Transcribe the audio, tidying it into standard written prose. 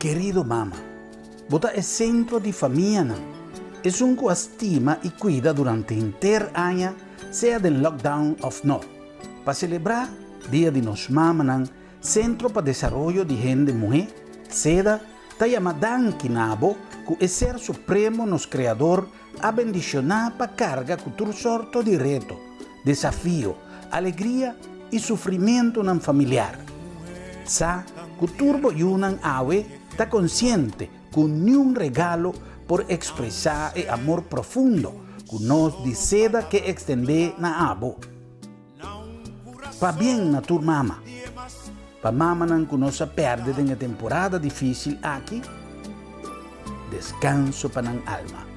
Kerido mama, bo ta e sentro di famianan, esun ku a stima i kuida durante henter aña, sea den lockdown òf no. Pa selebrá Dia di nos Mamanan, Sentro pa Desaroyo di Hende Muhé, seda, ta yama danki na bo ku e Ser Supremo nos Kreador a bendishoná pa karga ku tur sorto di reto, desafio, alegria i sufrimentunan familiar. Sa ku tur bo yunan awe ta konsiente ku niun regalo por ekspresá e amor profundo ku nos di seda ke ekstendé na abo. Pabien na tur mama. Pa mamanan ku nos a pèrdè den e temporada difísil aki, deskanso pa nan alma.